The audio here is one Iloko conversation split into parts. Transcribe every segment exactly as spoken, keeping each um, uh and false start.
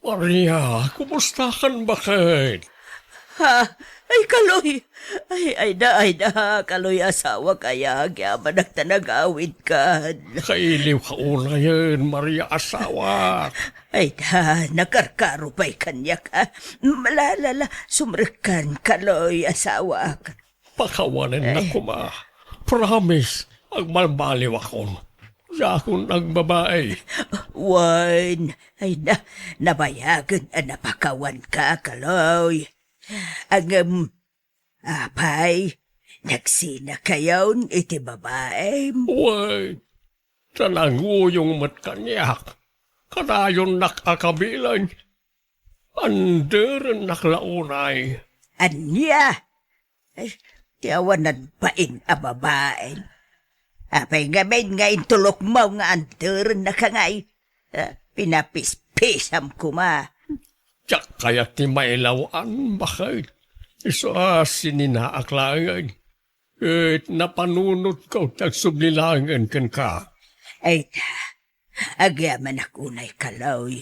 Maria, kumustakan, baket? Ha? Ay, Kaloy! Ay, ay da, ay da, Kaloy, asawak, ay, agyamanak ta nagawidkan. Kailiwka unayen, Maria, asawak. Ay da, nakarkaro pay kaniak, a. Malala, sumrekkan, Kaloy, asawak. Pakawanennak koma. Promise, agbalbaliwakon. Diakon agbabai. Wen, ay na, nabayagen a napakawanka, Kaloy. Ngem, apay, nagsinakayon iti babaim? Wen, ta nanguyong met kaniak. Kadayonnak a kabilen. Anderennak la unay. Ania? Ay, ti awanan bain a babaen. Apay ngamin nga intulokmo nga anderennaka ngay? Ah, pinapispisam koma. Diak kayat ti mailaw-an, baket. Isu a sininaak laengen. Ket napanunotko ti agsubli laengen kenka. Ay ta, agyamanak unay, Kaloy.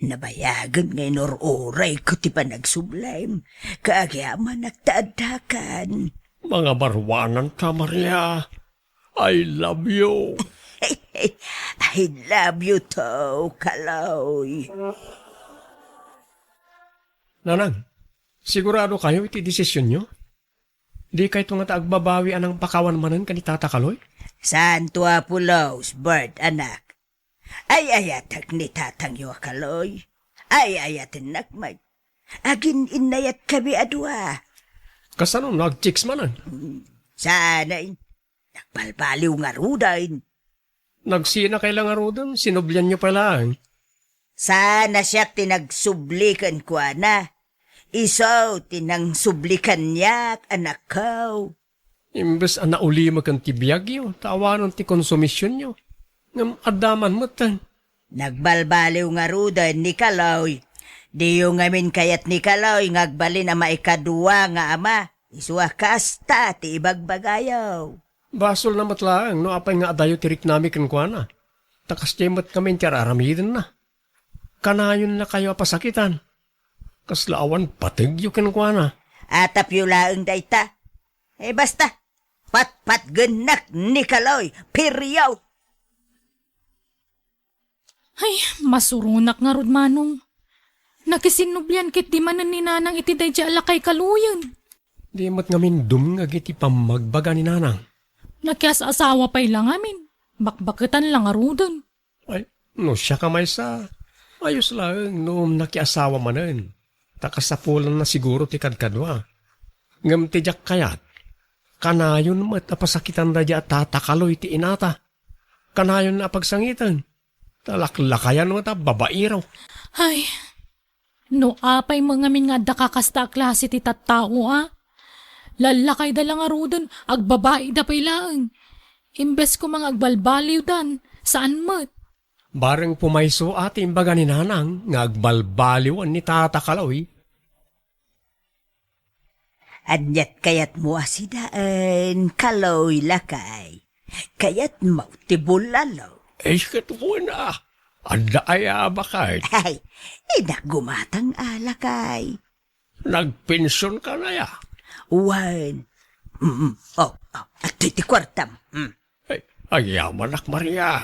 Nabayagen nga inur-urayko ti panagsublim, ket agyamanak ta addakan. Mangabaruananka, Maria. I love you. I love you too, Kaloy. Nanang, sigurado kayo iti desisyonyo? Di kayto ngata agbabawi a nangpakawan manen ken ni Tata Kaloy? Santo a pulos, Bert, anak. Ay-ayatek ni tatangyo a Kaloy. Ay-ayatennak met. Agin-innayatkami a dua. Kasano no agchicks manen? Hmm, saan ay? Nagbalbaliw ngaruden. Nagsinakay la ngaruden, sinublianyo pay laeng. Saan a siak ti nagsubli kenkuana. Isu ti nangsubli kaniak, anakko. Imbes a naulimek ken ti biagyo, ta awanen ti konsumisionyo. Ngem adda man metten. Nagbalbaliw ngaruden ni Kaloy. Diyo ngamin kayat ni Kaloy nga agbalin a maikadua nga ama. Isu a kasta ti ibagbagayo. Basolna met laeng no apay nga adayo ti riknami kenkuana. Ta kasdiay met ngamin ti ar-aramidenna. Kanayonnakayo a pasakitan. Kasla awan pategyo kenkuana. Atapyo laeng dayta. Eh, basta, patpatgennak ni Kaloy, period. Ay, masuronak ngarud, Manong. Nakisinnublian ketdi manen ni Nanang iti daydiay a lakay Kaloyen. Di met ngamin dumngeg iti pammagbaga ni Nanang. Nakias-asawa pay la ngamin. Bakbaketan la ngaruden. Ay, no siak a maysa, ayos laeng no nakiasawa manen. Ta kasapulanna siguro ti kadkadua. Ngem ti diak kayat, kanayon met a pasakitan daydiay a Tata Kaloy ti inata. Kanayonna a pagsangiten. Ta laklakayan met a babaero. Ay, no apay met ngamin nga adda kakasta a klase ti tattao, a? Lallakayda la ngaruden, agbabaida pay laeng. Imbes koma nga agbalbaliwdan, saan met. Bareng pumayso a ti imbaga ni Nanang nga agbalbaliwen ni Tata Kaloy. Aniat kayatmo a sidaen, Kaloy, lakay? Kayatmo ti bulalo? Ay, ket wen a. Adda aya a baket? Ay, innak gumatang a, lakay. Nagpension ka na ya? Wen. Mm, oh, oh, adtoy ti kuartam. Mm. Ay, agyamanak, Maria.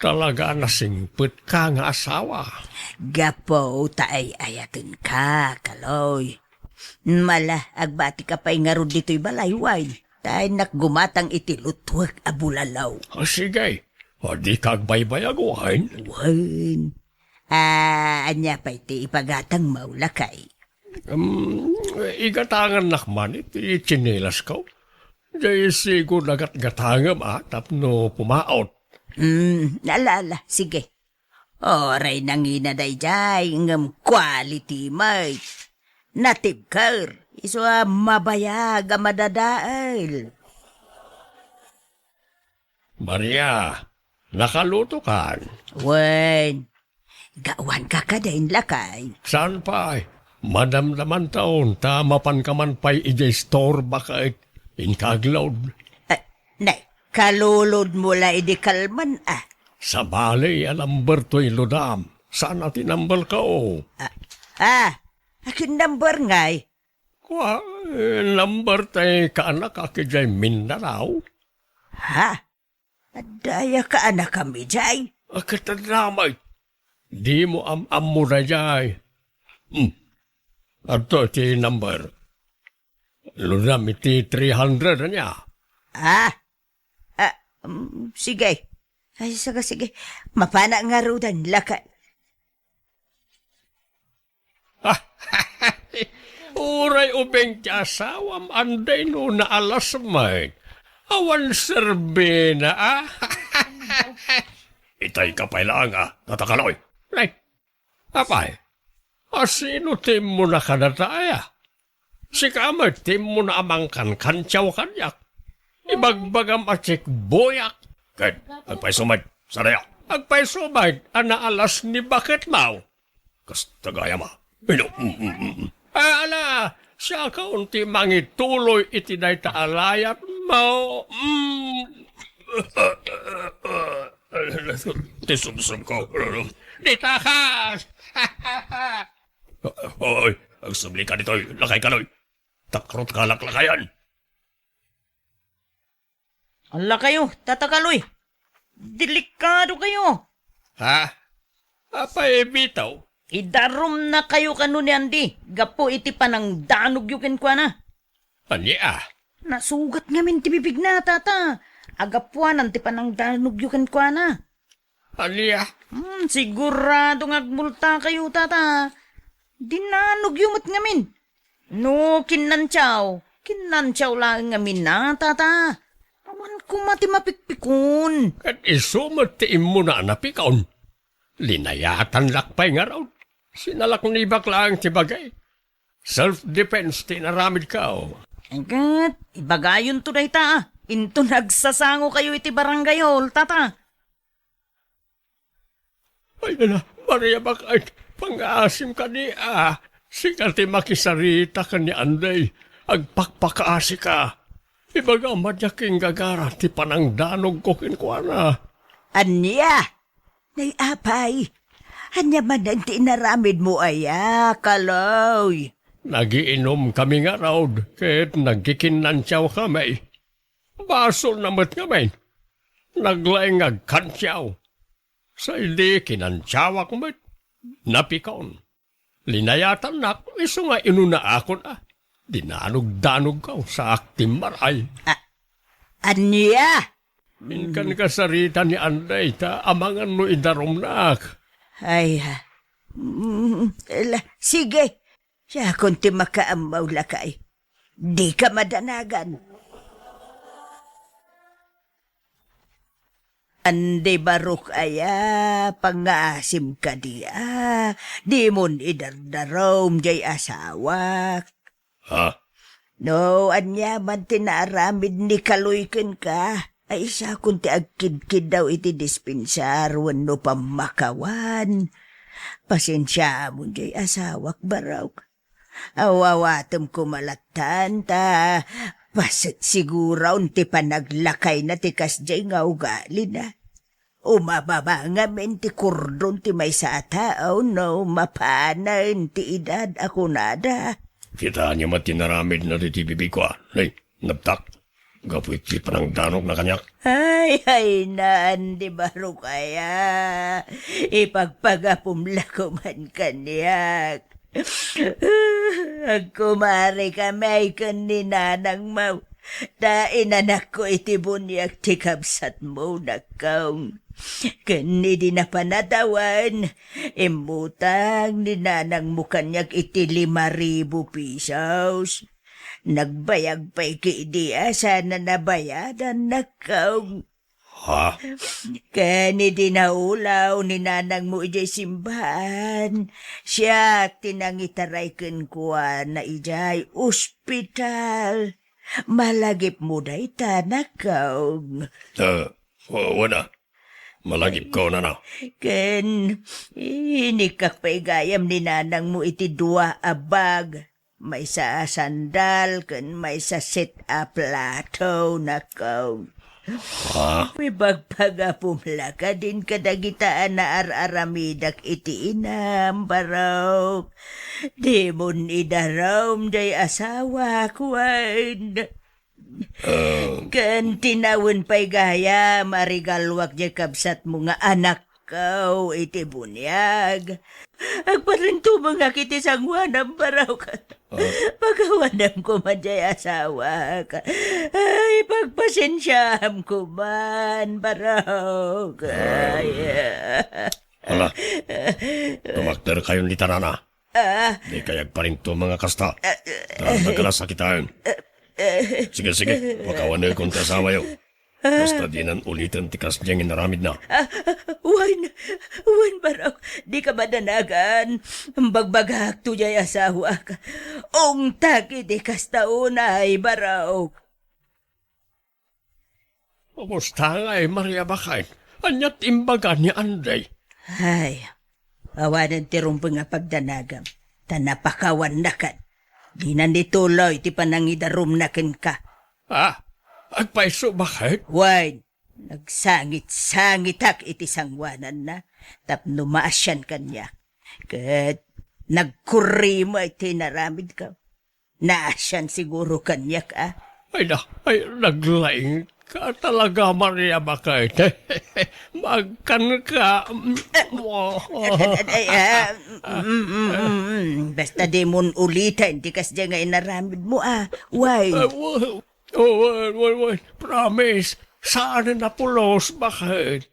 Talaga a nasingpetka nga asawa. Gapu ta ay-ayatenka, Kaloy. Mala, agbatika pay ngarud ditoy balay, wen. Ta innak gumatang iti lutwek a bulalo. Ah, sige. O, dika agbaybayag, wen? Wen. Ah, ania pay ti ipagatangmo, lakay? Em, igatangannak man iti tsinilasko. Jay sigo nagatgatangem a tapno pumaot. Hmm, ala, ala, sige. Oray nangina dayjay, ngem quality met. Natibker, isu a mabayag a madadael. Maria, nakalutokan? Wen, gawanka kadin, lakay? Saan pay? Madamdamantaon ta mapanka man pay idiay store baket inka aglod. Ah, nay, kalulodmo la idi kalman, ah. Sabali a number toy ludam. Saan a ti number ka, o? Ah, ah, akin number ngay? Kua, eh, number tay kaanak a idiay Mindanao. Ha? Adda aya kaanakam idiay? Ket adda met. Dimo am-ammo daydiay. Hmm. Adto ti number. Ludam iti three hundred ania. Ah? Ah, mm, sige. Ay, sige, sige. Mapana ngaruden, lakay. Uray ubing ti asawam, Anday, no naalas met. Awan serbina, a? Itay ka pay laeng, a, Tata Kaloy. Nay, apay, a, sino ti immuna kadata, aya? Sika met ti immuna a mangkankantiaw kaniak. Ibagbagam a tsikbuyak. Ket agpayso met, sadaya. Agpayso met a naalas ni baketmo. Kasta gayam a. Ino? Mm, mm, mm. Ah, ala, siakon ti mangituloy iti dayta a layatmo. Mm. Ti sumsumko. Dita ka! Oy, agsubli ka ditoy, lakay Kaloy. Takrot ka laklakayan. Ala kayo, Tata Kaloy. Delikado kayo. Ha? Apay, bitaw? Idarumna kayo kano ni Andy, gapu iti panangdanogyo kenkuana. Ania? Nasugat ngamin ti bibigna, Tata. Agapuanan ti panangdanogyo kenkuana. Ania? Hmm, sigurado nga agmulta kayo, Tata. Dinanogyo met ngamin. No kinnantiaw, kinnantiaw laeng ngamin a, Tata. Awan koma ti mapikpikon. Ket isu met ti immuna a napikon. Linayatannak pay ngarud. Sinalaknibak laeng ti bagay. Self-defense ti inaramidko. Ket ibagayonto dayta, a. Inton agsasango kayo iti barangay hall, Tata. Ay, nana, Maria, bakit? Pangaasim kadi, a. Sika ti makisarita ken ni Anday. Agpakpakaasika. Ibagam a diak inggagara ti panangdanogko kenkuana. Ania? Nay, apay, ania manen ti inaramidmo aya, Kaloy? Nagiinomkami ngarud ket nagkikinnantiawkami. Basolna met ngamin. Naglaing nga agkantiaw. Sa idi kinantiawak met, napikon. Linayatannak, isu nga inunaakon a. Dinanogdanogko, saak ti maray. A-, ania? Inkan kasarita ni Anday ta amangan no idarumnak. Ay, ha. Mm, la, sige. Siakon ti makaammo, lakay. Dika madanagan. Andy Barok aya, pangaasim kadi a, dimon idardarum jay asawak. Ha? No, aniaman ti naaramid ni Kaloy kenka, ay isakon ti agkidkiddaw iti dispensar wenno pammakawan. Pasensiaamon jay asawak, Barok. Awawatem koma lattan ta paset siguron ti panaglakayna ti kasdiay nga ugalina. Umababa ngamin ti kurdon ti maysa a tao no mapanen ti edad a kunada. Kitaenyo met ti naramidna ditoy bibigko, a. Nay, nabtak. Gapu iti panangdanogna kaniak. Ay, ay, naan di barukaya. Ipagpagapum la koman kaniak. Agkumarikami ken ni nanangmo. Ta inanakko iti buniag ti kabsatmo, nakkaw. Ken idi napan a tawen, immutang ni nanangmo kaniak iti lima ribu pesos. Nagbayag pay kidi a sana nabayadan, nakkaw. Ha? Ken idi naulaw ni nanangmo idiay simbaan, siak ti nangitaray kenkuana idiay ospital. Malagipmo dayta, nakkaw. Ah, wa-, wana. Malagipko, nana. Ken, inikkak pay gayam ni nanangmo iti dua a bag. Maysa a sandal ken maysa set a plato, nakaw. Ha? Ibagpagapom la kadin kadagita a naar-aramidak iti inam, Barok. Dimon idarum jay asawak, wen. Ah. Ken tinawen pay gayam a regaluak jay kabsatmo nga anakko iti buniag. Agparintumengak iti sangoanam, Barok. Ah. Pakawanam koma jay asawak. Ay, pagpasensiam koman, Barok. Ah. Ay. Ala, tumakder kayon ni tanana. Ah. Di kay agparintumeng a kasta. Ah, ah. Ta nagkalasakitan. Ah, ah. Sige, sige, pakawanekon ti asawayo. Ah. Basta dinan uliten ti kasdiay nga inaramidna. Ah, ah, wen, wen, Barok, dika madanagan. Bagbagak to jay asawak. Ungtak iti kasta unay, Barok. Kumusta ngay, Maria Bakay? Ania ti imbaga ni Anday? Ay, awanen ti rumbeng a pagdanagam, ta napakawannakan. Dinan ituloy ti panangidarumna kenka. Ah, agpayso, Bakay? Wen, nagsangit-sangitak iti sangoananna tapno maasian kaniak. Ket nagkurrimo iti inaramidko. Naasian siguro kaniak, a? Ay na, ay, naglaingka talaga, Maria Bakay. Magkanka. Ay, ah, mm, mm, mm, mm. Basta dimon uliten ti kasdiay nga inaramidmo, a. Wen? Ah, wa-, oh, wen, wen, wen. Promise. Saan na pulos, Bakay?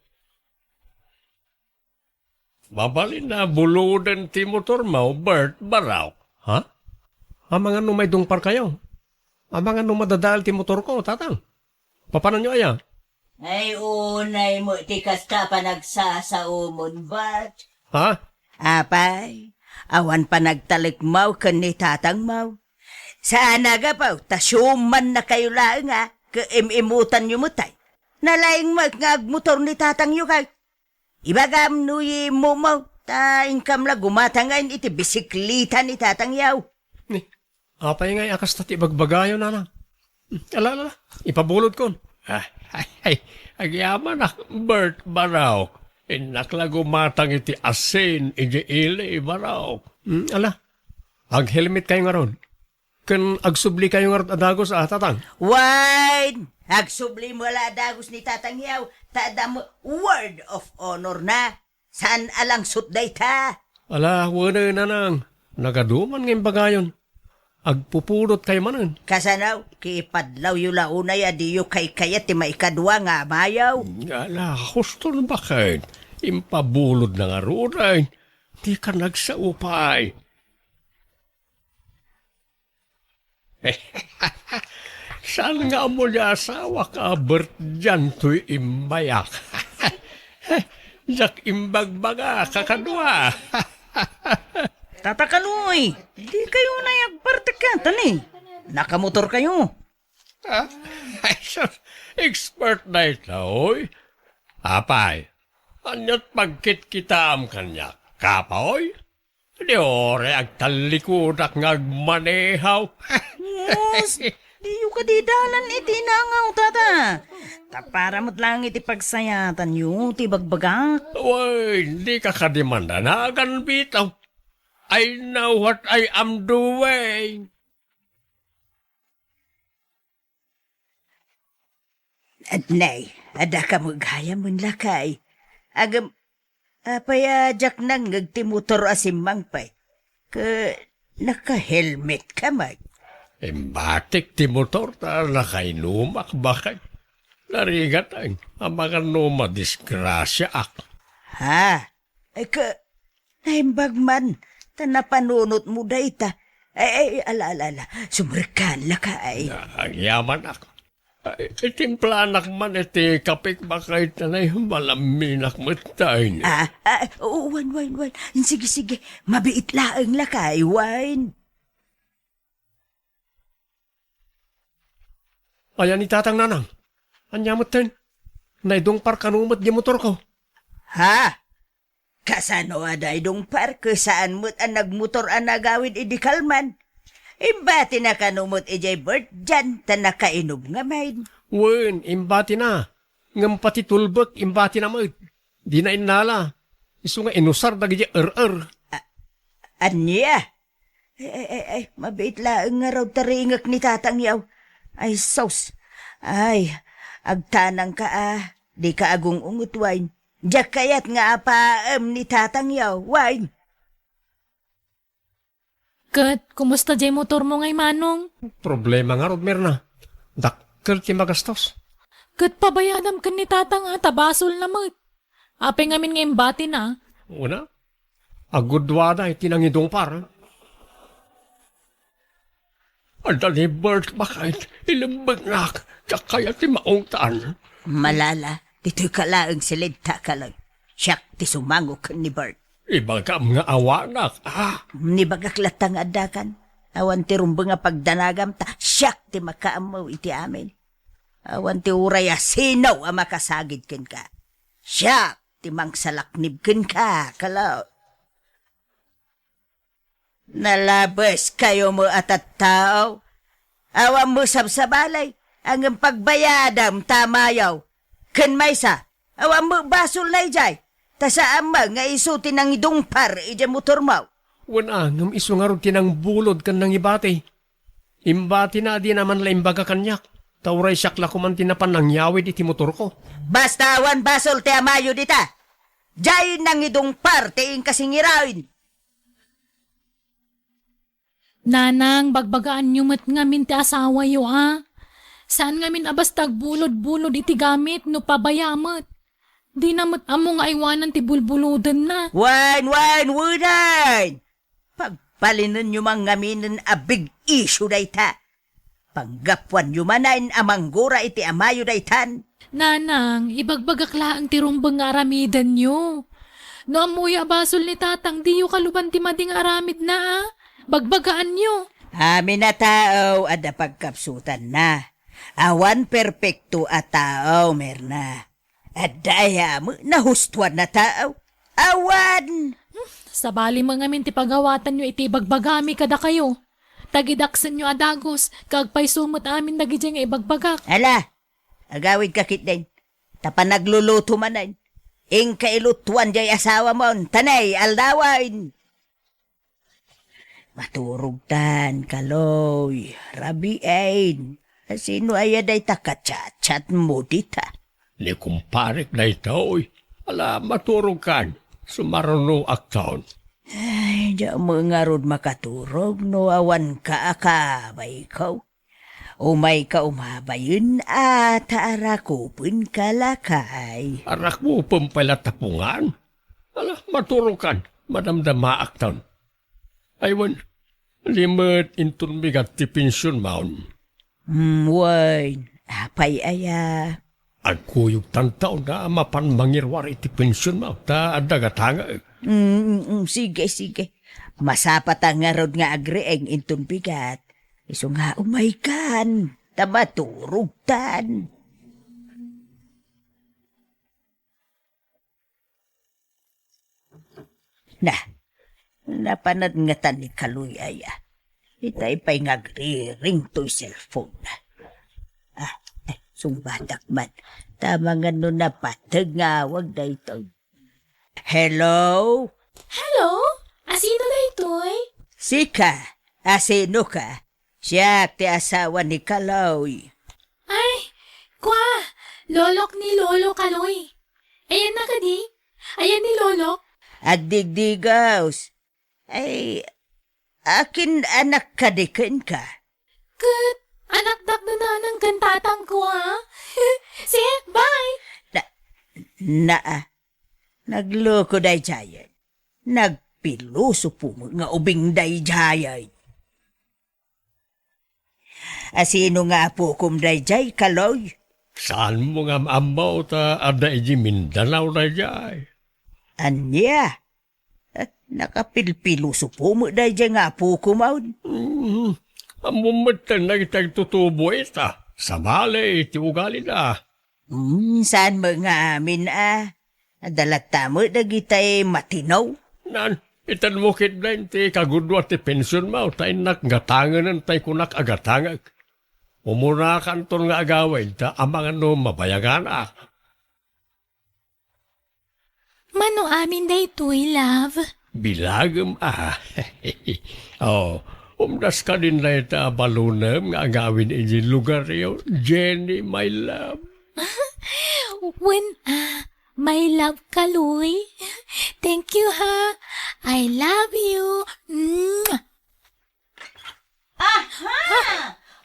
Mabalin a buloden ti motormo, Bert, Barok. Ha? Amangan no maidungparkayo? Amangan no madadael ti motorko, Tatang? Papananyo aya? Ay, unay met ti kasta a panagsasaomon, Bert. Ha? Apay, awan panagtalekmo ken ni tatangmo. Saan a gapu ta siumannakayo laeng a, ket im-imutanyo met ay. Nalaing met nga agmotor ni tatangyo kay. Ibagam no immumo, ta inkam la gumatangen iti bisikleta ni tatangyo. Ni, apay ngay a kasta ti ibagbagayo, nanang? Ala, ala, ala, ipabulodkon. Ah, ay, ay, agyamanak, Bert, Barok. Innak la gumatang iti asin, iti ili, Barok. Hmm, ala, aghelmetkayo ngarud. Ken agsublikayo ngarud a dagus a, Tatang? Wen, agsubli met la a dagus ni tatangyo, ta adda met word of honor na. Saan a langsot dayta? Ala, wen, nanang, nagaduman nga imbagayon. Agpupudotkayo manen. Kasano? Kipadlawyo la unay a diyo kaykayat ti maikadua nga amayo. Ala, huston baket. Impabulod na ngaruden. Dika nagsao pay. Saan nga ammo ni asawak a Bert diay toy imbayak? Diak imbagbaga, kakadua. Tata Kaloy, dikayo unay agbartek kenkuana. Nakamotorkayo. Ah, ay, sus, expert dayta, oy. Apay, ania't pagkitkitaam kaniak? Kapaw? Di uray agtallikudak nga agmanehaw. Sus, diyo kadi dalan iti nangaw, tata. Ta para met laeng iti pagsayatanyo ti bagbagak. Wen, dika kadi mandanagan, Vito. I know what I am doing. Nay, adda ka met gayam, lakay. Agem, apay a diak nangngeg ti motor a simmangpet? Ket naka-helmetka met. Imbatik ti motor ta nakainumak, baket. Narigat, ay, amangan no madisgrasiaak. Ha? Ay, ka, naimbag man, ta napanunotmo dayta. Ay, ay, ala, ala, ala, sumrekkan, lakay. Agyamanak. Ay, itimplanak man iti kapek, baket, ta nay, malaminak met tayo. Ah, ah, oo, wen, wen, wen. Sige, sige, mabiit laeng, lakay, wen. Aya ni Tatang, Nanang? Ania metten? Naidungpar kano met di motorko? Ha? Kasano a naidungpar ket saan met a nagmotor a nagawid idi kalman? Imbatina kano met idiay Bert diay ta nakainum ngamin. Wen, imbatina. Ngem pati tulbek, imbatina met. Dina innala. Isu nga inusar dagiti er-er. Ania? Ay, ay, ay, ay, mabiit laeng ngarud ti ringek ni tatangyaw. Ay, sus. Ay, agtanangka a, dika agung-ungot, Wayne. Diak kayat nga apaem ni tatangyaw, Wayne. Ket, kumusta diay motormo ngay, Manong? Problema ngarud, Mirna. Dakkel ti magastos. Ket pabayadam ken ni Tatang a, ta basolna met. Apay ngamin nga imbatina? Una, agudduada iti nangidungpar. Adda ni Bert baket, ilembengnak, diak kayat ti maungtan. Malala, ditoyka laeng silidta, Kaloy. Siak ti sumango ken ni Bert. Ibagam nga awanak, a? Nibagak latta nga addakan. Awan ti rumbeng a pagdanagam, ta siak ti makaammo iti amin. Awan ti uray a sino a makasagid kenka. Siak ti mangsalaknib kenka, Kaloy. Nalabeskayo met a tattao. Awan met sabsabali, ngem pagbayadam ta mayaw. Ken maysa, awan met basolna idiay. Ta saan met nga isu ti nangidungpar idiay motormo. Wen a, ngem isu ngarud ti nangbulod ken nangibati. Imbatina a dina man la imbaga kaniak, ta uray siak la koman ti napan nangyawid iti motorko. Basta awan basol ti amayo dita. Diay nangidungpar ti inkasingiraen. Nanang, bagbagaanyo met ngamin ti asawayo, a? Saan ngamin a basta agbulod-bulod iti gamit no pabaya met. Dina met ammo nga aywanan ti bulbulodenna. Wen, wen, wen! Pagbalinenyo man ngaminen a big issue dayta. Panggapuanyo manen a manggura iti amayo daytan. Nanang, ibagbagak laeng ti rumbeng nga aramidenyo. No ammoyo a basol ni Tatang, diyo kaluban ti madi nga aramidna, a? Bagbagaanyo. Amin a tao adda pagkapsutanna. Awan perpekto a tao, Mirna. Adda aya met nahustoan a tao? Awan! Hmm, sabali met ngamin ti pagawatanyo iti ibagbagami kadakayo. Tagidaksenyo a dagus, ket agpayso met amin dagidiay nga ibagbagak. Ala, agawidka ketdin. Ta panagluluto manen. Inka ilutuan diay asawamon, ta nay aldawen. Maturogtan, Kaloy, rabiin. Sino aya dayta kachatchatmo dita? Ni kumparek daytoy. Ala, maturogkan. Sumarunoakton. Ay, diak met ngarud makaturog no awanka a kabayko. Umayka umabayen a ta arakupenka lakay. Arakupen pay la tapungan? Ala, maturogkan, madamdamaakton. Ay wen, di met inton bigat ti pensionmon. Hmm, wen, apay aya? Agkuyogtanto a mapan mangiruar iti pensionmo, ta adda gatangek. Mm, mm, mm, sige, sige. Masapata ngarud nga agriing inton bigat. Isu nga umaykan, ta maturogtan. Na, napanad ngata ni Kaloy aya. Itay pay nga agriring toy cellphone. Ah, eh, sungbatak man. Tama nga no napateg nga awag daytoy. Hello? Hello? Asino daytoy? Sika, asino ka? Siak ti asawa ni Kaloy. Ay, kua, lolok ni Lolo Kaloy. Ayanna kadi? Ayan ni Lolo? Agdigdigos. Ay, akin anak kadi kenka? Ket anakdak ni nanang ken tatangko, a? Sige, bye! Na, naa, nagloko daydiay. Nagpilosopo nga ubing daydiay. Asino nga apokom daydiay, Kaloy? Saanmo nga maammo ta adda idiay Mindanao daydiay? Ania? Eh, nakapilpilosopo met daydiay nga apokom, awn? Mm, ammom metten dagiti agtutubo ita. Sabali ti ugalida. Hmm, saan met nga amin a? Adda latta met dagitay matino? Nan, itedmo ketdin ti kagudua ti pensionmo, ta innak gatangenen tay kunak a gatangek. Umunakanton nga agawid ta amangan no mabayaganak. Mano amin daytoy, love? Bilagem a. Oh, umdas kadin dayta a balonem nga agawid iti lugaryo, Jenny, my love. Wen a, my love, Kaloy. Thank you, ha. I love you. Mwah! Aha!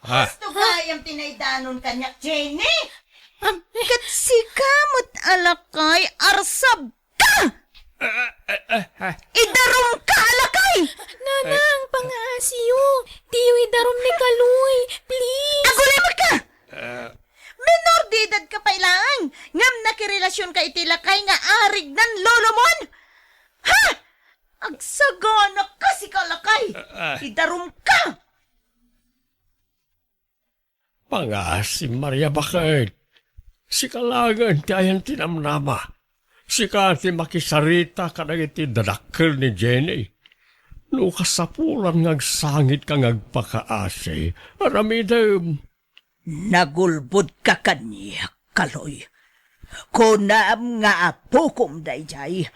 Ah. Husto gayam ti naidanon kaniak, Jenny! Am, ket sika met a lakay, arsabka! Ah, ah, ah, ah. Idarumka a lakay! Nanang, pangaasiyo! Diyo idarum ni Kaloy, please! Agulimek ka! Ah. Menor de edad ka pay laeng, ngem nakirelasionka iti lakay nga arignan lolomon? Ha? Agsagana ka, sika lakay! Ah, ah. Idarumka! Pangasim, Maria, baket? Sika laengen ti ayan ti namnama. Sika ti makisarita kadagiti dadakkel ni Jenny. No kasapulan nga agsangitka nga agpakaasi, aramidem. Nagulbodka kaniak, Kaloy. Kunam nga apokom daydiay.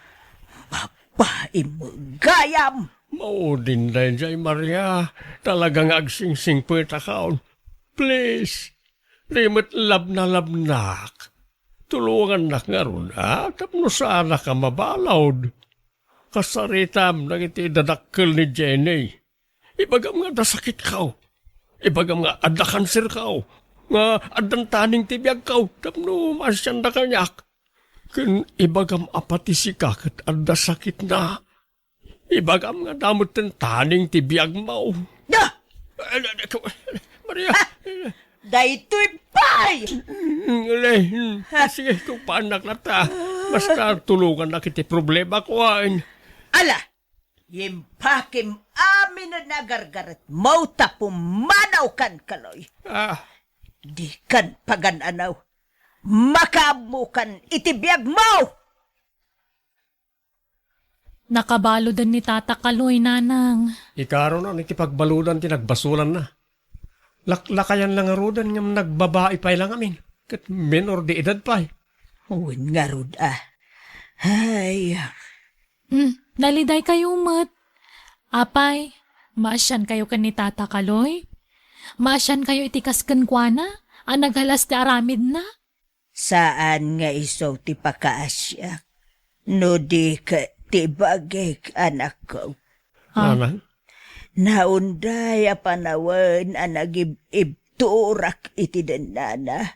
Babaim gayam! Maudin daydiay, Maria. Talaga nga agsingsingpetakon. Please, di met labnalabnak. Tulongannak ngarud, a, tapno saanak a mabalud. Kasaritam dagiti dadakkel ni Jenny. Ibagam nga adda sakitko. Ibagam nga adda kanserko. Nga addan taning ti biagko tapno maasianda kaniak. Ken ibagam a pati sika ket adda sakitna. Ibagam nga adda metten taning ti biagmo. Da! Eh, eh, eh, Maria! Ha? Daytoy pay! Mm, eh, mm. Ha? Sige, kung paanak na ta. Basta tulongannak iti problemako, ah. Ala! Impakem amin a nagargaretmo ta pumanaw kan, Kaloy. Ah. Dikan pagan-anaw. Makaammokan iti biagmo! Nakabaluden ni Tata Kaloy, Nanang. Ikarunan iti pagbaludan ti nagbasolanna. Laklakayan la ngaruden ngem nagbabai pay la ngamin, ket menor de edad pay. Wen ngarud a. Ay. Hmm, nalidaykayo met. Apay, maasiankayo ken ni Tata Kaloy? Maasiankayo iti kas kenkuana a naghalas ti aramidna? Saan nga isu ti pakaasiak, no di ket ti bagik, anakko. Ah. Nanang? Naunday a panawen a nagib-ibturak iti dennana.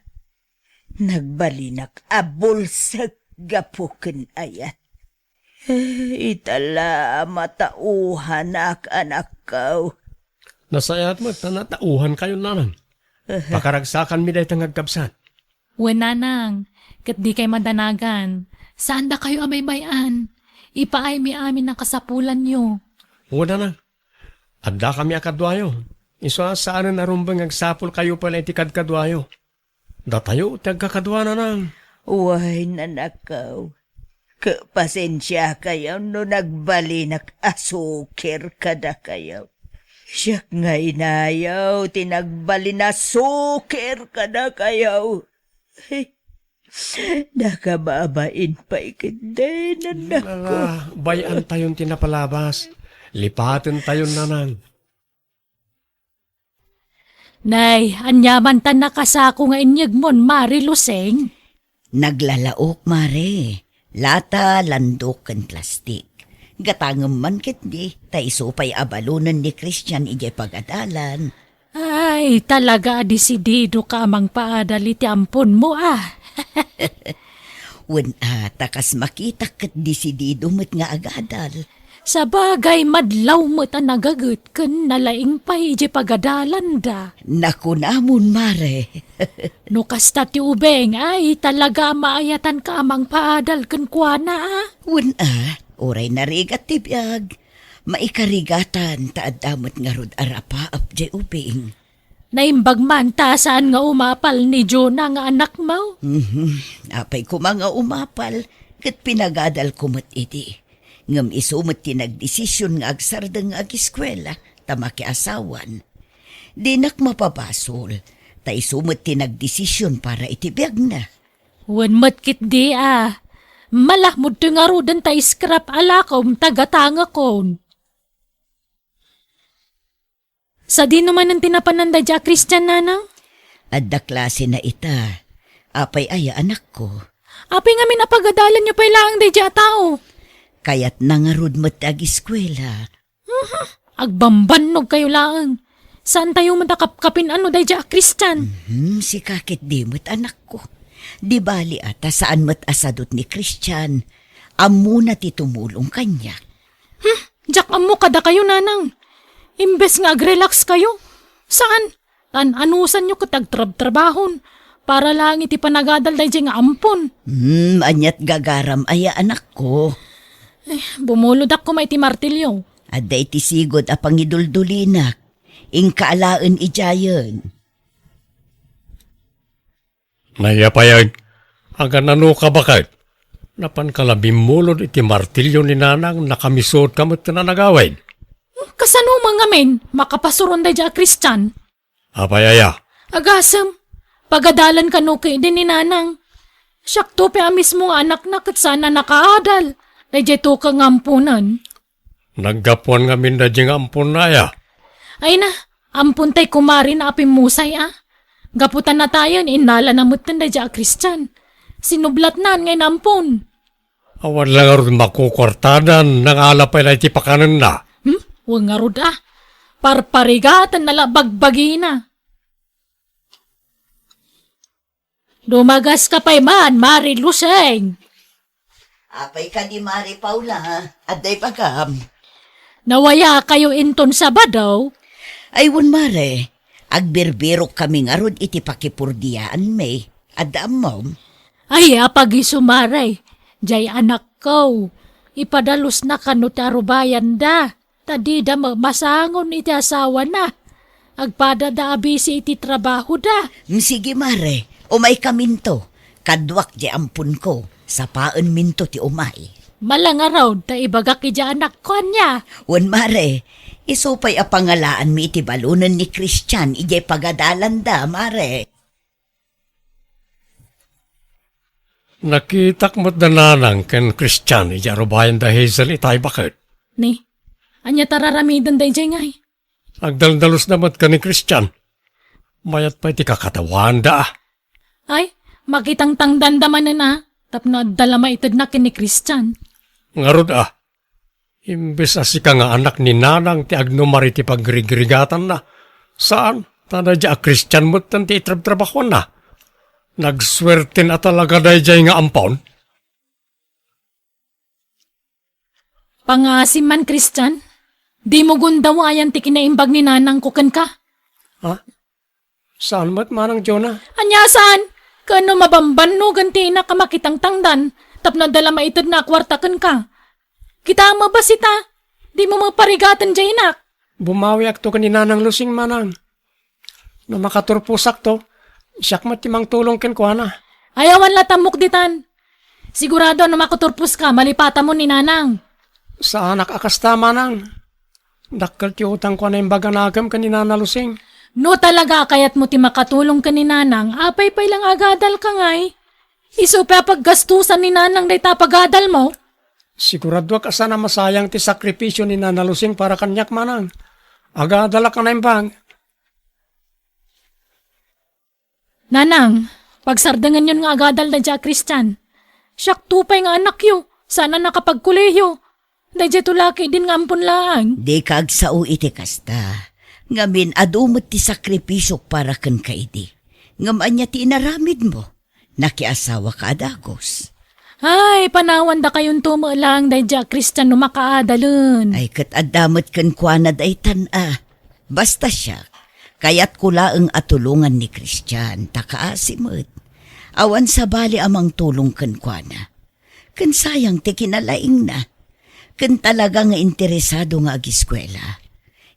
Nagbalinak a bulsek gapu ken ayat. Ita la a matauhanak, anakko. Nasayaat met ta natauhankayon, Nanang. Pakaragsakanmi dayta nga agkabsat. Wen, Nanang, ket dikay madanagan. Saandakayo a baybay-an. Ipaaymi amin a kasapulanyo. Wen, Nanang, addakami a kaduayo. Isu a saanen a rumbeng nga agsapulkayo pay la iti kadkaduayo. Datayo ti agkakadua, Nanang. Wen, anakko. Ket pasensiakayo no nagbalinak a sukir kadakayo. Siak nga inayo ti nagbalin a sukir kadakayo. Nakababain pay ketdin, anakko. Ala, bay-antayon ti napalabas. Lipatentayon, Nanang. Nay, ania man ta nakasako nga inyegmon, Mare Luseng? Naglalaok, Mare. Lata, landok, ken plastik. Gatangem man ketdi, ta isu pay a balonen ni Christian idiay pagadalan. Ay, talaga a desididoka a mangpaadal iti amponmo, a. Wen a, ta kas makitak ket desidido met nga agadal. Sabagay, madlaw met a nagaget ken nalaing pay idiay pagadalanda. Nakunamon, Mare. No kasta ti ubing, ay, talaga a maayatanka a mangpaadal kenkuana, a. Wen a, uray narigat ti biag, maikarigatan ta adda met ngarud a rapaap diay ubing. Naimbag man ta saan nga umapal ni Jonah nga anakmo? Mhm. Apay koma nga umapal, ket pinagadalko met idi. Ngem isu met ti nagdesisyon nga agsardeng nga ageskuela ta makiasawan. Dinak mapabasol, Ta isu met ti nagdesision para iti biagna. Wen met ketdi a. Malakmod toy ngaruden ta scrap a lakom ta gatangekon. Sadino manen ti napanan daydiay a Christian, nanang? Adda klasena ita. Apay aya, anakko? Apay ngamin a pagadalanyo pay laeng daydiay a tao? Kayatna ngarud met ti agiskuela. Mhm. Agbambannogkayo laeng. Saantayo met a kapkapin-an no daydiay a Christian. Mhm, sika ketdi met, anakko. Di bali a ta saan met a sadut ni Christian. Ammona ti tumulong kaniak. Hmm, diak ammo kadakayo, nanang. Imbes nga agrelax kayo, saan? Tan-anusanyo ket agtrabtrabahon para laeng iti panagadal daydiay nga ampon. Hmm, aniat gagaram aya, anakko? Eh, bumulodakon iti martilyo. Adda iti sigud a pangiduldulinak. Inka alaen idiayen. Naiya payen, aganano ka baket? Napanka la bimmulod iti martilyo ni nanang, nakamisotka met ken a nagawid. Kasano man ngamin makapasuron daydiay a Christian? Apay aya? Agasem, pagadalan kano ketdi ni nanang. Siakto pay a mismo nga anakna ket saan a nakaadal daydiay tukeng nga amponen. Naggapuan ngamin daydiay nga amponna aya? Ay na, ampon tay kumare na a pimmusay a. Gapu ta natayen, innalana metten daydiay a Christian. Sinublatnan nga inampon. Awan la ngarud makukuartadan, nangala pay la iti pakanenna. Hmm? Wen ngarud a. Parparigatenna la bagbagina. Dumagaska pay man, Mare Lusing. Apay kadi, Mare Paula, adda ibagam? Nawayakayo inton Sabado? Ay, wen, Mare. Agbirbirok kami ngarud iti pakipurdiaanmi. Adda ammom? Ay, apagiso, Mare. Jay anakko. Ipadalusna kano ti arubayanda. Ta dida ma-, masangon iti asawana. Agpadada a bisi iti trabahoda. Mm, sige, Mare. Umaykaminto. Kaduak jay amponko. Sapaenminto ti umay. Malangarod ta ibagak iti anakko ania. Wen, Mare. Isu pay a pangalaanmi iti balonen ni Christian idiay pagadalanda, Mare. Nakitak met da Nanang ken Christian idiay arubayan da Hazel itay baket. Ni, ania ta raramiden daydiay ngay? Agdaldalos da met ken ni Christian. Mayat pay ti kakatawaanda a. Ay, makitangtangdan da manen a, tapno adda la maitedna ken ni Christian. Ngarud a, imbes a sika nga anak ni Nanang ti agnumar iti pagrigrigatanna, saan, ta daydiay a Christian metten ti itrabtrabahuanna. Nagsuerten a talaga daydiay nga ampon. Pangngaasim man, Christian, dimo gundawaan ti kinaimbag ni Nanangko kenka. Ha? Saan met, Manang Jonah? Ania saan? Ken no mabambannogen ti inak a makitangtangdan, tapno adda la maitedna a kuarta kenka. Kita met basi ta, dimo met parigaten diay inak. Bumawiakto ken ni Nanang Lusing, Manang. No makaturposakto, siak met ti mangtulong kenkuana. Ay, awan la tammok ditan. Sigurado a no makaturposka, malipatamon ni Nanang. Saanak a kasta, Manang. Dakkel ti utangko a naimbag a nakem ken ni Nana Lusing. No talaga a kayatmo ti makatulong ken ni Nanang, apay pay la nga agadalka ngay? Isu pay a paggastusan ni Nanang dayta a pagadalmo. Siguradoak a saan a masayang ti sakripisio ni Nana Lusing para kaniak, Manang. Agadalak a naimbag. Nanang, pagsardengenyon nga agadal daydiay a Christian. Siakto pay nga anakyo, saan a nakapagkolehiyo. Daydiay to la ketdin nga ampon laeng. Dika agsao iti kasta. Ngamin, adu met ti sakripisiok para kenka idi. Ngem ania ti inaramidmo? Nakiasawaka a dagus. Ay, panawan dakayonto met laeng daydiay a Christian no makaadalen. Ay, ket adda met kenkuana daytan a. Basta siak, kayatko laeng a tulongan ni Christian, ta kaasi met. Awan sabali a mangtulong kenkuana. Ken sayang ti kinalaingna. Ken talaga nga interesado nga agiskuela.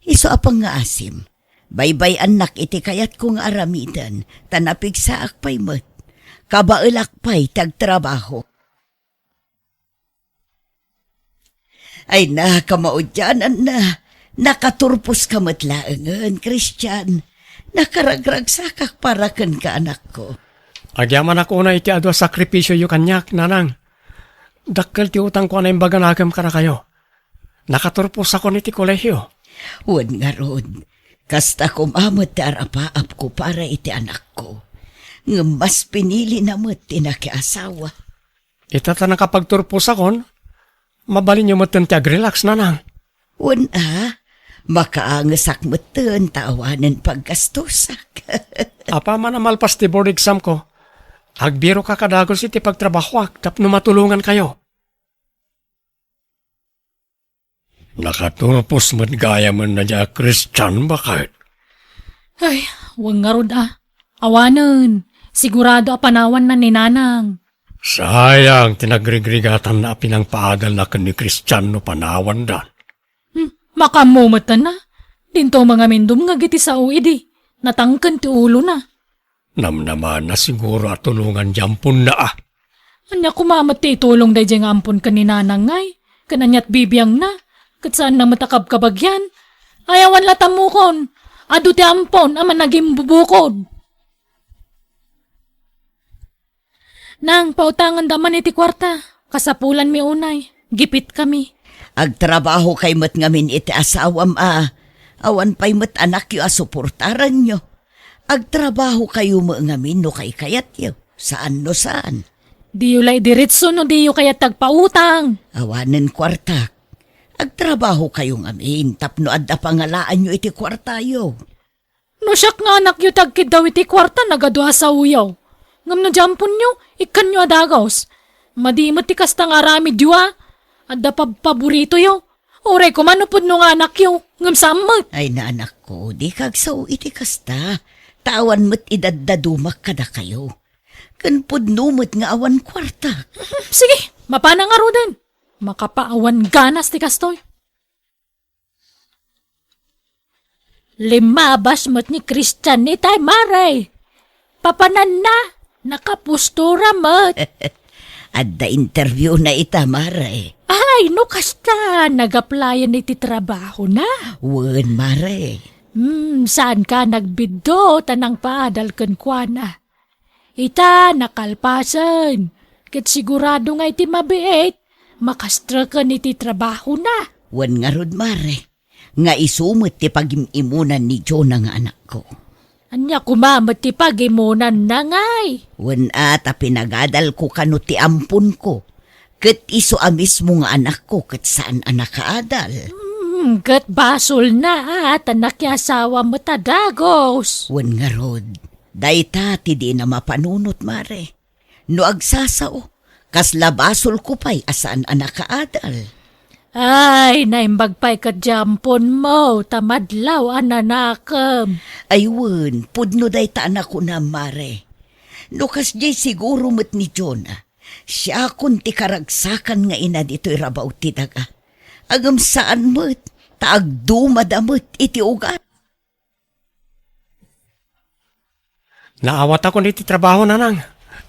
Isu a pangngaasim, baybay-annak iti kayatko nga aramiden, ta napigsaak pay met. Kabaelak pay ti agtrabaho. Ay na, kamaudiananna. Nakaturposka met laengen, Christian. Nakaragragsakak para kenka, anakko. Agyamanak unay iti adu a sakripisioyo kaniak, nanang. Dakkel ti utangko a naimbaga nakem kadakayo. Nakaturposakon iti kolehio. Wen ngarud, kasta koma met ti arapaapko para iti anakko. Ngem mas pinilina met ti nakiasawa. Ita ta nakapagturposakon, mabalinyo metten ti agrelax, nanang. Wen a, makaangesak metten ta awanen paggastosak. Apaman a malpas ti board examko, agbiroka a dagus iti pagtrabahoak tapno matulongankayo. Nakaturpos met gayamen dayta a Christian, baket. Ay, wen ngarud a. Awanen, sigurado a panawanna ni Nanang. Sayang ti nagrigrigatanna a pinangpaadalna ken ni Christian no panawandan. Hmm, makaammo met a. Dinto mangamin dumngeg iti sao idi. Natangken ti ulona. Namnamana siguro a tulongan ti amponna a. Ania koma met ti itulong daydiay nga ampon ken ni Nanang ngay? Ken aniat bibiangna? Ket saanna met a kabkabagian? Ay, awan la tammokon. Adu ti ampon a managimbubukod. Nang, pautanganda man iti kuarta. Kasapulanmi unay. Gipitkami. Agtrabahokay met ngamin iti asawam a. Awan pay met anakyo a suportaranyo. Agtrabahokayo met ngamin no kaykayatyo. Saan no saan. Diyo la idiretso no diyo kayat ti agpautang. Awanen kuartak. Agtrabahokayo ngamin tapno adda pangalaanyo iti kuartayo. No siak nga anakyo ti agkiddaw iti kuarta, nagadu a saoyo. Ngem no diay amponyo, ikkanyo a dagus. Madi met ti kasta nga aramidyo a. Adda pabpaboritoyo. Uray koma no pudno nga anakyo, ngem saan met. Ay, anakko, dika agsao iti kasta. Ta awan met idaddadumak kadakayo. Ken pudno met nga awan kuarta. Sige, mapana ngaruden. Makapaawan ganas ti kastoy. Limmabas met ni Christian itay, mare. Papananna, nakapostura met. Adda interviewna ita, mare. Ay, no kasta, nag-applyan iti trabahona. Wen, mare. Hmm, saanka nagbiddo ta nangpaadal kenkuana. Ita, nakalpasen. Ket sigurado nga iti mabiit, makastreken iti trabahona. Wen ngarud, mare, nga isu met ti pagim-imunan ni Jonah nga anakko. Ania koma met ti pagimunanna ngay? Wen a, ta pinagadalko kano ti amponko. Ket isu a mismo nga anakko ket saan a nakaadal. Hmm, ket basolna a ta nakiasawa met a dagus. Wen ngarud, dayta ti dina mapanunot, mare. No agsasao, kasla basolko pay a saan a nakaadal. Ay, naimbag pay ket diay amponmo ta madlaw a nanakem. Ay wen, pudno dayta a nakunam, mare. No kasdiay siguro met ni Jonah, siakon ti karagsakan nga ina ditoy rabaw ti daga. Ngem saan met, ta agdumada met iti ugat. Naawatakon iti trabaho, nanang.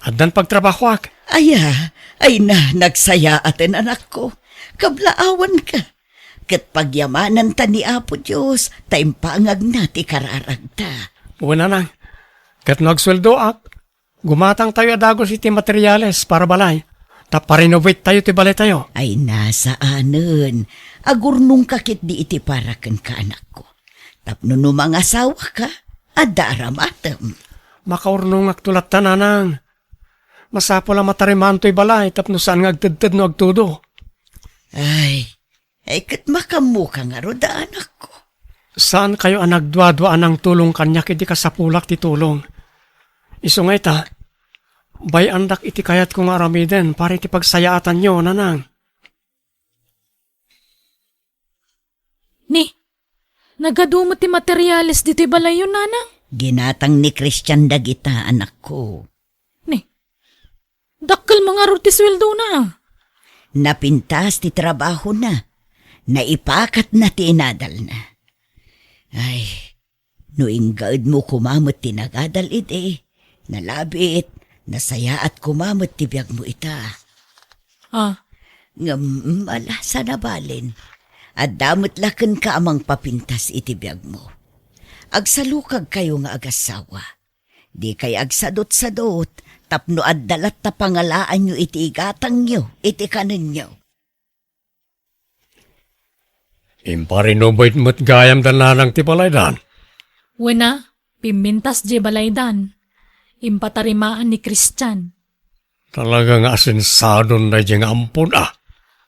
Addan pagtrabahoak. Aya, ay na, nagsayaaten, anakko. Kablaawanka. Ket pagyamananta ni Apo Dios, ta impangagna ti kararagta. Wen, nanang. Ket no agsueldoak, gumatangtayo a dagus iti materiales para balay, ta parinovattayo ti balaytayo. Ay na, saanen. Agurnongka ketdi iti para kenka, anakko. Tapno no mangasawaka, adda aramatem. Makaurnongakto latta, nanang. Masapul a matarimantoy balay tapno saan nga agtedted no agtudo. Ay, ay, ket makaammoka ngarud a, anakko. Saankayo a nagduadua a nangtulong kaniak idi kasapulak ti tulong. Isu nga ita, bay-andak iti kayatko nga aramiden para iti pagsayaatanyo, nanang. Ni, nagadu met ti materiales ditoy balayyo, nanang? Ginatang ni Christian dagita, anakko. Ni, dakkel mangarud ti sueldona. Napintas ti trabahona. Naipakatna ti inadalna. Ay, no inggaedmo koma met ti nagadal idi, nalabit, nasayaat koma met ti biagmo ita. Ah. Ngem, ala, saan a balen. Adda met la kenka a mangpapintas iti biagmo. Agsalukagkayo nga agassawa. Dikay agsadutsadut tapno adda latta pangalaanyo iti igatangyo, iti kanenyo. Imparinubit met gayam da nanang ti balaydan. Wena, pimmintas di balaydan. Impatarimaan ni Christian. Talaga nga asensadon daydiay nga ampon, a.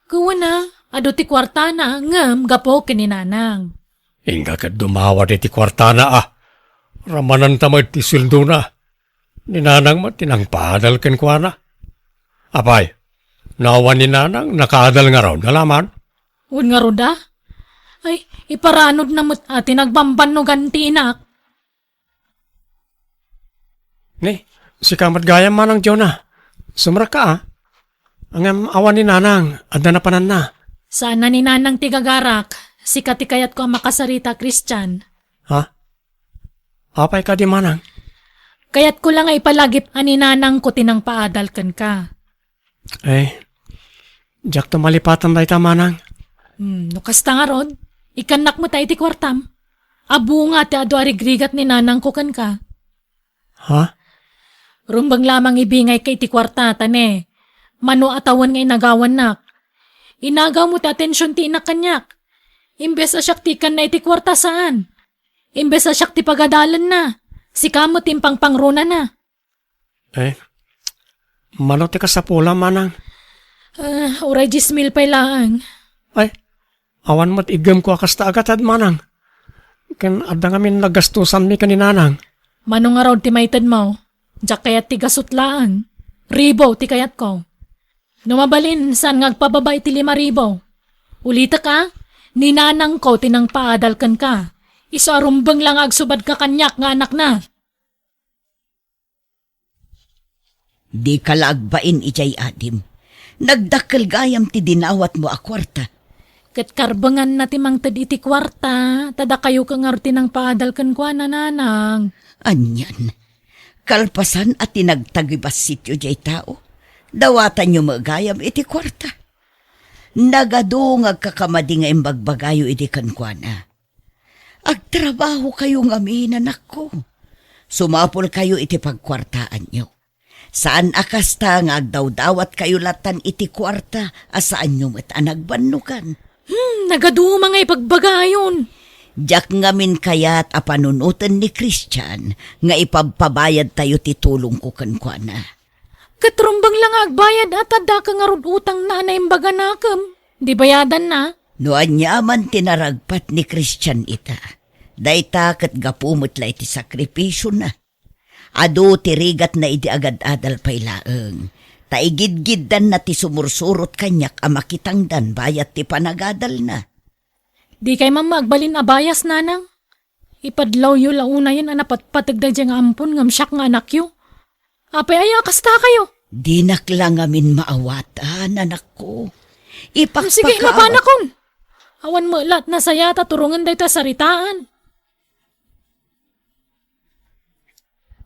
Kuana, adu ti kuartana, ngem gapu ken ni nanang. Inka ket dumawat iti kuartana, a. Ramananta met ti sueldona. Ni nanang met ti nangpaadal kenkuana. Apay, no awan ni nanang, nakaadal ngarud, alaman? Wen ngarud, a? Ay, iparanodna met a ti nagbambannogan ti inak. Ni, sika met gayam manang Jonah. Sumrekka, a. Ngem awan ni nanang, adda napananna. Saan a ni nanang ti gagarak. Sika ti kayatko a makasarita, Christian. Ha? Apay kadi manang? Kayatko la nga ipalagip a ni nanangko ti nangpaadal kenka. Eh, diakto malipatan dayta, manang. Hmm, no kasta ngarud, ikannak met iti kuartam. Abunga ti adu a rigrigat ni nanangko kenka. Ha? Rumbeng lamang ibingayka iti kuarta, ta ne, mano a tawen nga inagawannak. Inagawmo ti atension ti inak kaniak. Imbes a siak ti ikanna iti kuarta, saan. Imbes a siak ti pagadalenna, sika met ti impangpangronana. Eh, mano ti kasapulam, manang? Ah, uray dies mil pay laeng. Ay, awan met iggemko a kasta a gatad, manang. Ken adda ngamin nagastosanmi ken ni nanang. Mano ngarud ti maitedmo? Diak kayat ti gasut laeng. Ribu ti kayatko. No mabalin, saan nga agpababa iti lima ribu? Ulitek a, ni nanangko ti nangpaadal kenka. Isu a rumbeng la nga agsubadka kaniak nga anakna. Dika la agbain idiay adim. Nagdakkel gayam ti dinawatmo a kuarta. Ket karbenganna ti mangted iti kuarta, ta dakayo ket ngarud ti nangpaadal kenkuana, nanang. Anian, kalpasan a ti nagtagibassityo diay tao, dawatanyo met gayam iti kuarta. Nagadu nga agkakamadi nga imbagbagayo idi kenkuana. Agtrabahokayo ngamin, anakko. Sumapulkayo iti pagkuartaanyo. Saan a kasta nga agdawdawatkayo latan iti kuarta a saanyo met a nagbannogan. Hmm, nagaduma nga ibagbagayon. Diak ngamin kayat a panunoten ni Christian nga ipabpabayadtayo ti tulongko kenkuana. Ket rumbeng la nga agbayad a ta addaka ngarud utangna a naimbaganakem. Di bayadanna. No aniaman ti naragpat ni Christian ita, dayta ket gapu met la iti sakripisiona. Adu ti rigatna idi agad-adal pay laeng, ta igidgiddanna ti sumursurot kaniak a makitangdan bayat ti panagadalna. Dikay man agbalin a bayas, nanang. Ipadlawyo la unayen a napatpateg daydiay nga ampon ngem siak nga anakyo. Apay aya a kastakayo? Dinak la ngamin maawatan, anakko. Ipakpakaawat. Sige, mapanakon. Awan met la nasayaat a turongen daytoy a saritaan.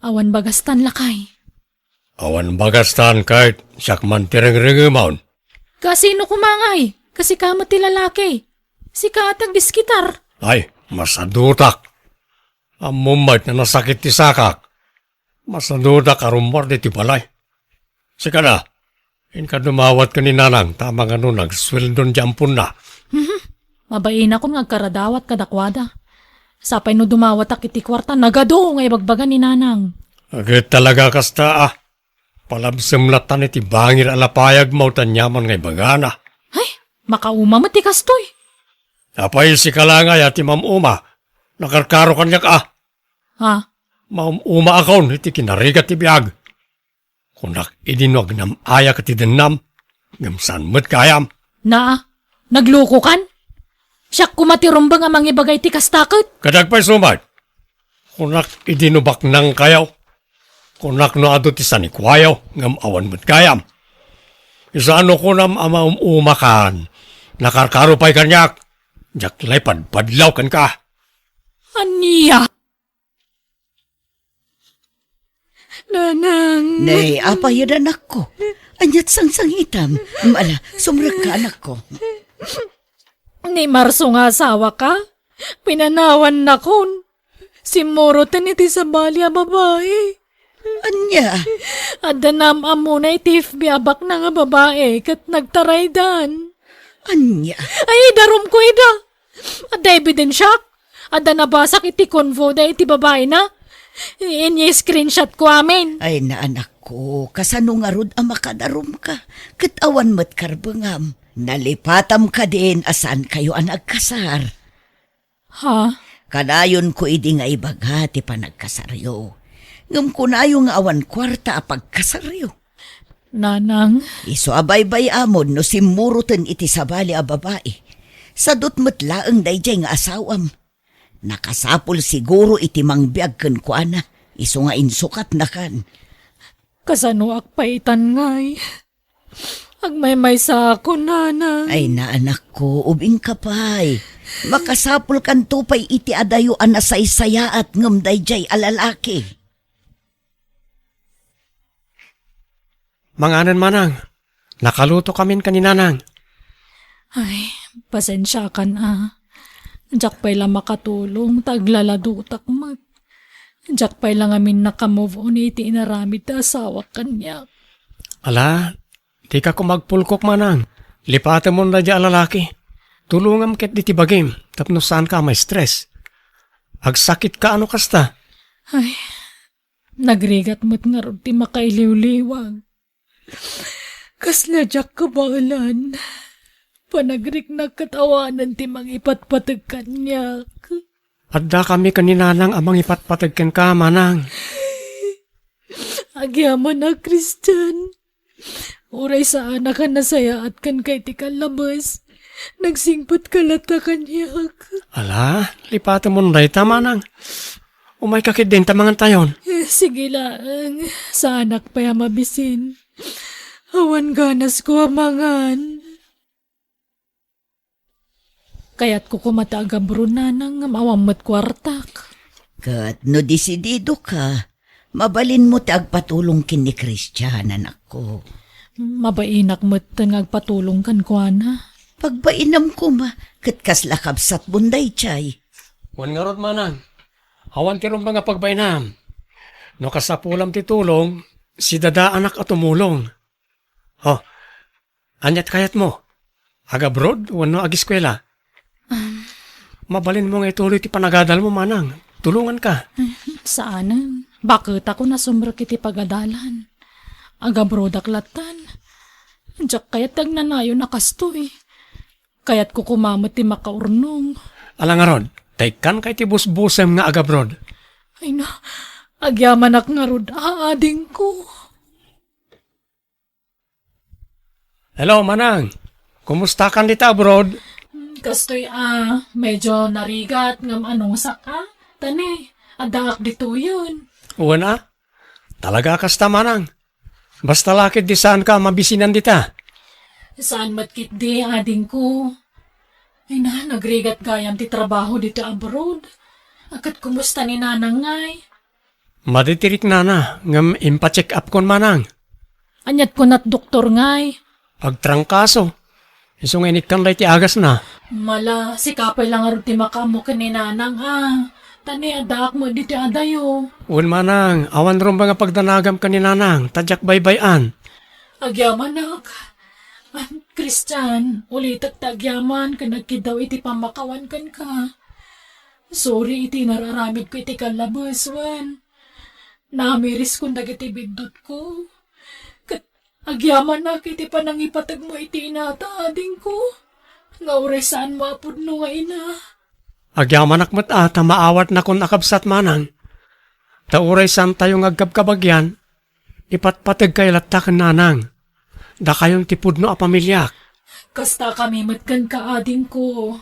Awan bagastan, lakay. Awan bagastan ket siak man ti rengrengemon. Kasino koma ngay? Kasika met ti lalaki. Sika ti agdiskitar. Ay, masadutak. Ammom met a nasakit ti sakak. Masadutak a rummuar ditoy balay. Sika da, inka dumawat ken ni nanang ta mangano nagsueldon ti amponna. Mhm. Mabainakon nga agkaradawat kadakuada. Sapay no dumawatak iti kuarta, nagadu nga ibagbaga ni nanang. Ket talaga kasta, a. Palabsem latan iti bangir a lapayagmo ta aniaman nga ibagana. Ay, makauma met ti kastoy. Apay, sika la ngay a ti mam-uma. Nakarkaro kaniak, a. Ha? Mam-umaakon iti kinarigat ti biag. Kunak idi no agnam-ayak ti dennam, ngem saan met gayam. Naa, naglukokan? Siak koma ti rumbeng a mangibaga iti kasta ket. Kadag pay sumat. Kunak idi no baknangkayo. Kunak no adu ti sanikuayo, ngem awan met gayam. Isu a no kunam a maum-umakan, nakarkaro pay kaniak. Diak la ipadpadlaw kenka. Ania? Nanang. Nay, apay, anakko? Aniat sangsangitam? Ala, sumrekka, anakko. Ni Marso nga asawaka, pinanawannakon. Simmuroten iti sabali a babai. Ania? Adda naam-ammona iti F B a baknang a babai ket nagtaraydan. Ania? Ay, idarumko ida. Adda ebidensiak. Adda nabasak iti convo da iti babaina. Inya screenshot ko amin. Ay, naanakko, kasano ngarud a makadarumka? Ket awan met karbengam. Nalipatam kadin a saankayo a nagkasar? Ha? Kanayonko idi nga ibaga ti panagkasaryo. Ngem kunayo nga awan kuarta a pagkasaryo. Nanang. Isu a baybay-amon no simmuroten iti sabali a babai. Sadut met laeng daydiay nga asawam. Nakasapul siguro iti mangbiag kenkuana, isu nga insukatnakan. Kasanoak pay itan ngay? Agmaymaysaak, nanang. Ay, naanakko, ubingka pay. Makasapulkanto pay iti adayo a nasaysayaat ngem daydiay a lalaki. Manganen, manang. Nakalutokamin ken ni nanang. Ay, pasensiakan a. Diak pay la makatulong ta aglaladutak met. Diak pay la ngamin naka-move on iti inaramid ti asawak kaniak. Ala, dika koma agpulkok, manang. Lipatemon daydiay a lalaki. Tulongam ketdi ti bagim tapno saanka a ma-stress. Agsakitka a no kasta. Ay, nagrigat met ngarud ti makailiwliwag. Kasla diak kabaelan. Panagriknak ket awanen ti mangipatpateg kaniak. Addakami ken ni nanang a mangipatpateg kenka, manang. Agyamanak, Christian. Uray saanak a nasayaat kenka iti kallabes, nagsingpetka latta kaniak. Ala, lipatemon dayta, manang. Umayka ketdin ta mangantayon. Eh, sige laeng. Saanak pay a mabisin. Awan ganasko a mangan. Kayatko koma ti agabroad, nanang, ngem awan met kuartak. Ket no desididoka, mabalinmo ti agpatulong ken ni Christian, anakko. Mabainak metten nga agpatulong kenkuana. Pagbainam koma, ket kasla kabsatmon daydiay. Wen ngarud, manang. Awan ti rumbeng a pagbainam. No kasapulam ti tulong, sidadaanak a tumulong. Oh, aniat kayatmo? Agabroad wenno agiskuela? Um. Mabalinmo nga ituloy ti panagadalmo, manang. Tulonganka. Saanen. Baketak a nasumrek iti pagadalan. Agabroadak lattan. Diak kayat ti agnanayon a kastoy. Kayatko koma met ti makaurnong. Ala ngarud, ta ikkanka iti busbusem nga agabroad. Ay na, agyamanak ngarud, a, adingko. Hello, manang. Kumustakan dita abroad? Hmm, kastoy a, medyo narigat ngem anusakak. Tani, addaak ditoyen. Wen a? Talaga a kasta, manang. Basta la ketdi saanka a mabisinan dita. Saan met ketdi, adingko. Ay na, nagrigat gayam ti trabaho dita abroad. A, ket kumusta ni nanang ngay? Madi ti riknana, ngem impacheck-upkon manang. Aniat kunat doktor ngay? Agtrangkaso. Isu nga inikkan dayta agasna. Mala, sika pay la ngarud ti makaammo ken ni nanang, a. Tani addaak met dita adayo. Wen manang, awan rumbeng a pagdanagam ken ni nanang, ta diak baybay-an. Agyamanak. Ah, Christian, ulitek ti agyaman ken agkiddaw iti pammakawan kenka. Sorry iti inararamidko iti kallabes, wen. Namiriskon dagiti biddutko. Ket agyamanak iti panangipategmo iti inata, adingko, nga uray saanmo a pudno nga ina. Agyamanak met a ta maawatnakon a kabsat manang. Ta uray saantayo nga agkabkabagian, ipatpategkayo latta ken nanang. Dakayon ti pudno a pamiliak. Kastakami met kenka, adingko.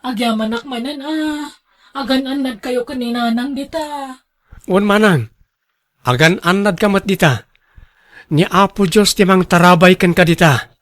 Agyamanak manen a agan-annadkayo ken ni nanang dita. Wen manang, agan-annadka met dita. Ni Apo Dios ti mangtarabay kenka dita.